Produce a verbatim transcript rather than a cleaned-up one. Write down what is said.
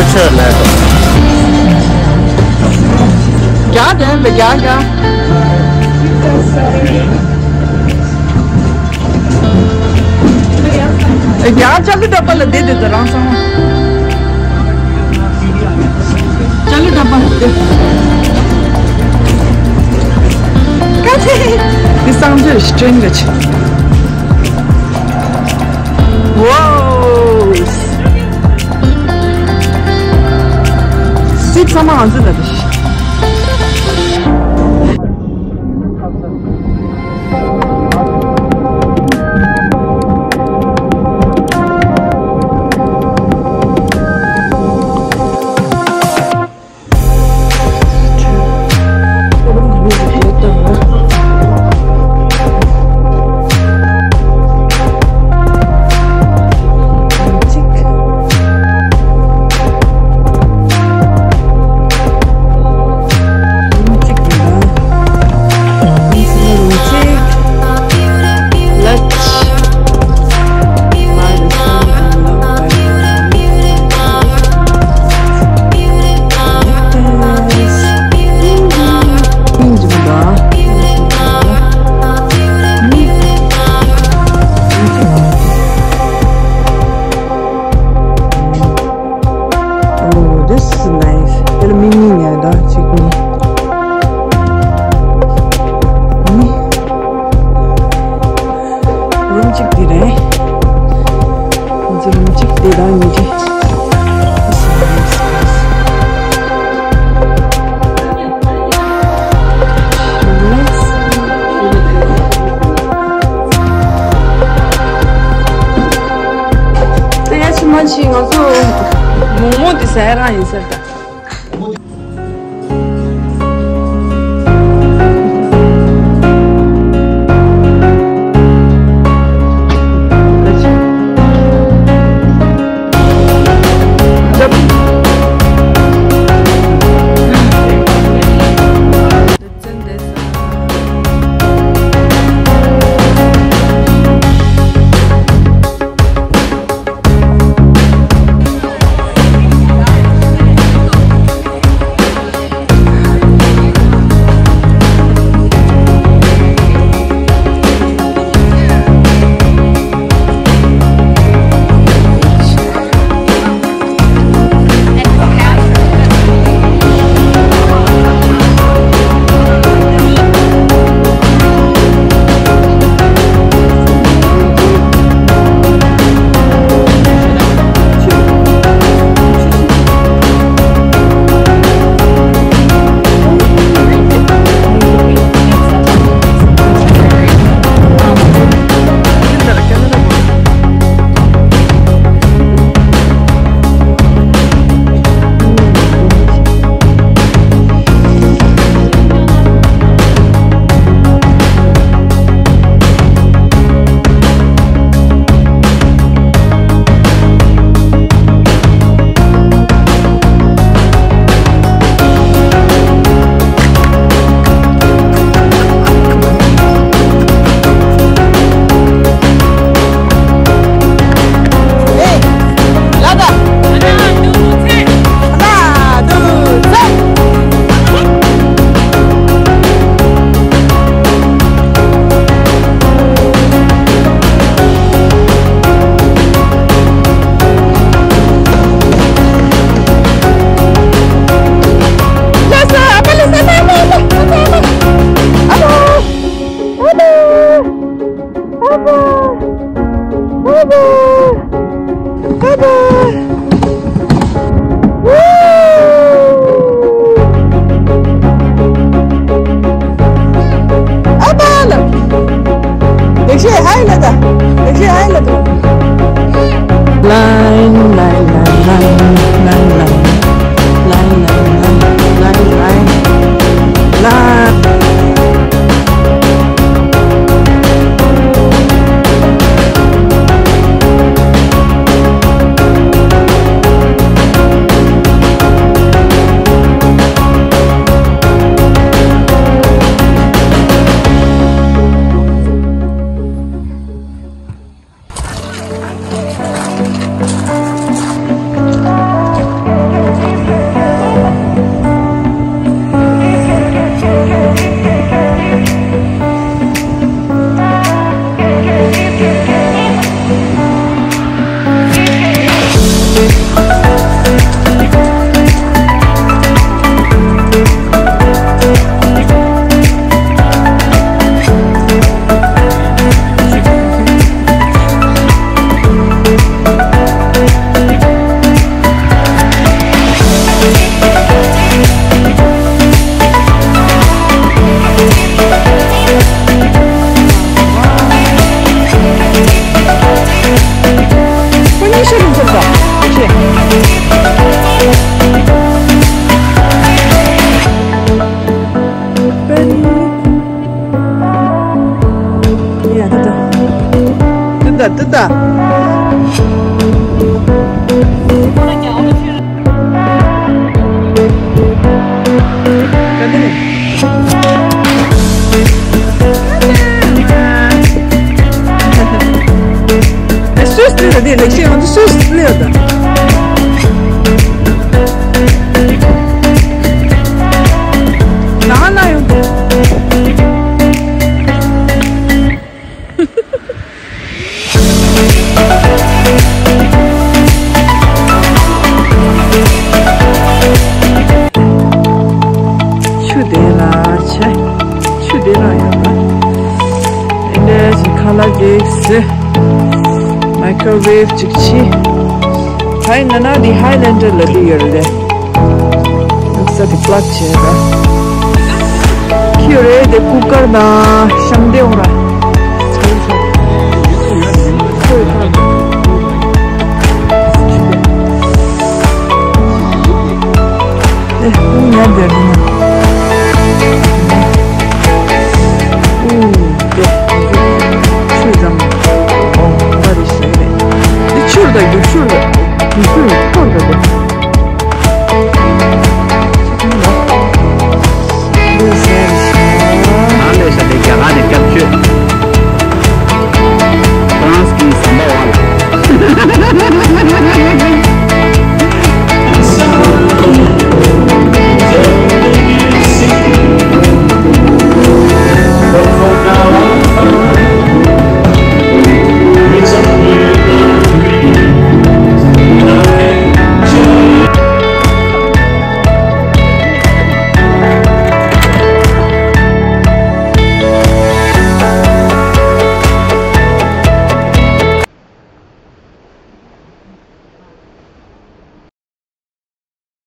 ཚེ་ལས་དང་། རྒྱ་དེ་འདི་རྒྱ་རྒྱ། རྒྱ་ཅ་ལི་འདྲ་པ་ལ་བསྡད་དེ་ད་རང་སང་། ཅ་ལི་འདྲ་པ་ལ་བསྡད། ཀ་ཚེ། འདི་སང་འདྲ་ཞིག་དྲན་གི་ཆེ། Wow! Sit sama answer that is. Oh, this is nice. དེ་ལ་མི་གཉིས་ཉལ་ད་གཅིག་གཉིས། ཨ་ནི། རུམ་གཅིག་འདི་རེད། ང་ཚོ་རུམ་གཅིག་འདི་དང་གཉིས་འདི། This is nice place. དེ་ཡ་ཕྱི་མ་ཕྱི་ང་ཚོ་མོག་མོག་འདི་ཟ་ཡ་རང་ཡིན་ཟེར་ད། འདི་ལྟ། ག་ནས། ཨེ་སུས་ལས་ད་དེ་ལེགས་བཤད་ང་ཚོ་སུས་ལས་ད། ན་ན་ཡོང་། ཆུ་དེ་ལ་ཆེ། ཆུ་དེ་ལ་ཡོད་པ། ཨེ་འདྲ་ཞིག་ཁ་ལག་དེ་ཟེ། མའི་ཀོ་ཝེབ་ཅིག་ཆེ། ཧའི་ན་ན་དེ་ཧའི་ལེན་ཌར་ལ་དེ་ཡོད་རེད། ལུགས་ས་དེ་པ་ལག་བྱས་ར། ཁྱི་རེད་དེ་ཀུ་ཀར་དང་ཤང་དེ་འོང་ར།